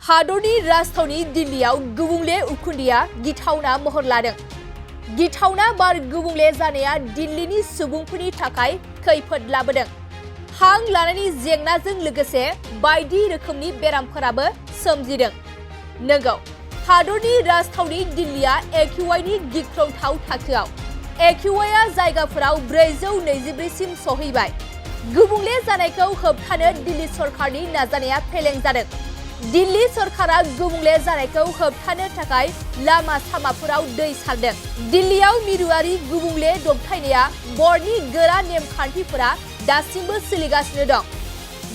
हादरनि राजथावनि दिल्लीआव गुबुंले उखुन्दैया गिथावना महर लादों। गिथावना बार गुबुंले जानाया दिल्लीनि सुबुंफोरनि थाखाय खैफोद लाबोदों। हां लानायनि जेंनाजों लोगोसे बायदि रोखोमनि बेरामफोराबो सोमजिदों। नंगौ, हादरनि राजथावनि दिल्लीआ AQI नि गिख्रंथाव थाखोआव। AQI जायगाफोराव 424 सिम सहैबाय। गुबुंले जानायखौ होबथानो दिल्ली सरकारनि नाजानाया फेलें जादों। दिल्ली सरकारा गुबुंले जानायखौ होबथानो थाखाय लामा सामाफोराव दै सारदों। दिल्लीआव मिरुआरि गुबुंले दबथायनाया बर्डनि गोरा नेमखान्थिफोरा दासिमबो सोलिगासिनो दं।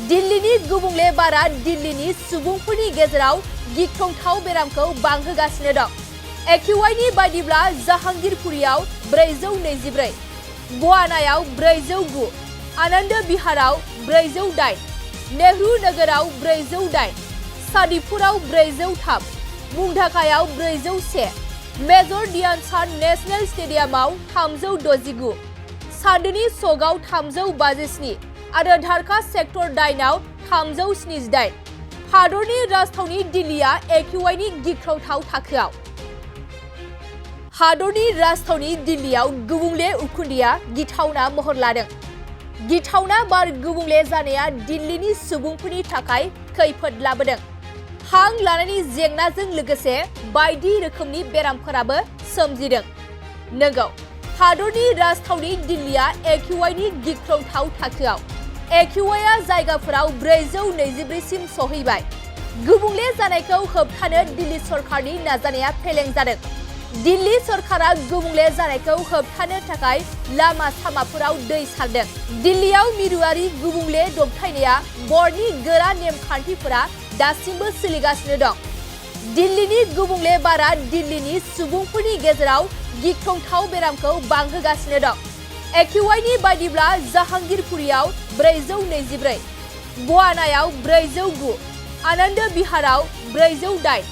दिल्लीनि गुबुंले बारा दिल्लीनि सुबुंफोरनि गेजेराव गिख्रंथाव बेरामखौ बांहोगासिनो दं। AQI नि बायदिब्ला जाहांगीरपुरीआव 424, बवानायाव 409, आनंद बिहाराव 408, नेहरू नगराव 408, सादीपुराव 403, मुंदाकायाव 401, मेजर ध्यानचंद नेशनेल स्टेडियामाव 369, चांदनी चौकआव 357 आरो ढाका सेक्टर 9 आव 378। हादरनि राजथावनि दिल्लीआ AQI नि गिख्रंथाव थाखोआव। हादरनि राजथावनि दिल्लीआव गुबुंले उखुन्दैया गिथावना महर लादों। गिथावना बार गुबुंले जानाया दिल्लीनि सुबुंफोरनि थाखाय खैफोद लाबोदों। हां लानायनि जेंनाजों लोगोसे बायदि रोखोमनि बेरामफोराबो सोमजिदों। नंगौ, हादरनि राजथावनि दिल्लीआ AQI नि गिख्रंथाव थाखोआव। AQI जायगाफोराव 424 सिम सहैबाय। गुबुंले जानायखौ होबथानो दिल्ली सरकारनि नाजानाया फेलें जादों। दिल्ली सरकारा गुबुंले जानायखौ होबथानो थाखाय लामा सामाफोराव दै सारदों। दिल्लीआव मिरुआरि गुबुंले दबथायनाया बर्डनि गोरा नेमखान्थिफोरा दासिमबो सोलिगासिनो दं। दिल्लीनि गुबुंले बारा दिल्लीनि सुबुंफोरनि गेजेराव गिख्रंथाव बेरामखौ बांहोगासिनो दं। AQI नि बायदिब्ला जाहांगीरपुरीआव 424, बवानायाव 409, आनंद बिहाराव 408,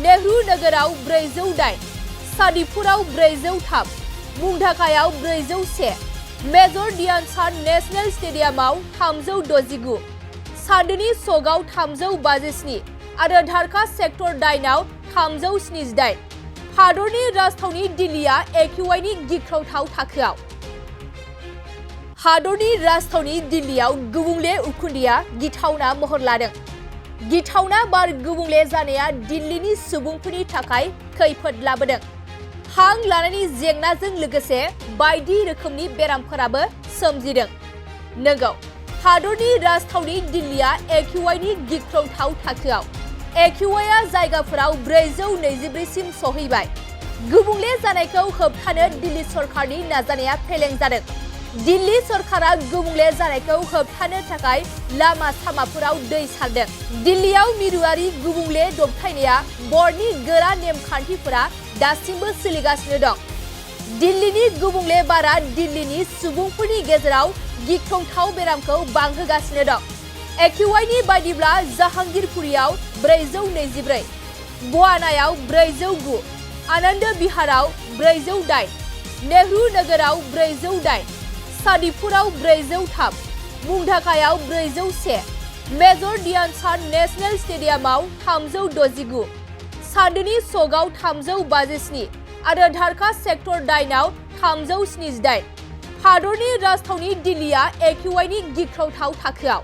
नेहरू नगराव 408, सादीपुराव 403, मुंदाकायाव 401, मेजर ध्यानचंद नेशनेल स्टेडियामाव 369, चांदनी चौकआव 357 आरो ढाका सेक्टर 9 आव 378। हादरनि राजथावनि दिल्लीआ AQI नि गिख्रंथाव थाखोआव। हादरनि राजथावनि दिल्लीआव गुबुंले उखुन्दैया गिथावना महर लादों। गिथावना बार गुबुंले जानाया दिल्लीनि सुबुंफोरनि थाखाय खैफोद लाबोदों। हां लानायनि जेंनाजों लोगोसे बायदि रोखोमनि बेरामफोराबो सोमजिदों। नंगौ, हादरनि राजथावनि दिल्लीआ AQI नि गिख्रंथाव थाखोआव। AQI जायगाफोराव 424 सिम सहैबाय। गुबुंले जानायखौ होबथानो दिल्ली सरकारनि नाजानाया फेलें जादों। दिल्ली सरकारा गुबुंले जानायखौ होबथानो थाखाय लामा सामाफोराव दै सारदों। दिल्लीआव मिरुआरि गुबुंले दबथायनाया बर्डनि गोरा नेमखान्थिफोरा दासिमबो सोलिगासिनो दं। दिल्लीनि गुबुंले बारा दिल्लीनि सुबुंफोरनि गेजेराव गिख्रंथाव बेरामखौ बांहोगासिनो दं। AQI नि बायदिब्ला जाहांगीरपुरीआव 424, बवानायाव 409, आनंद बिहाराव 408, नेहरू नगराव 408, सादीपुराव 403, मुंदाकायाव 401, मेजर ध्यानचंद नेशनेल स्टेडियामाव 369, चांदनी चौकआव 357 आरो ढाका सेक्टर 9 आव 378। हादरनि राजथावनि दिल्लीआ AQI नि गिख्रंथाव थाखोआव।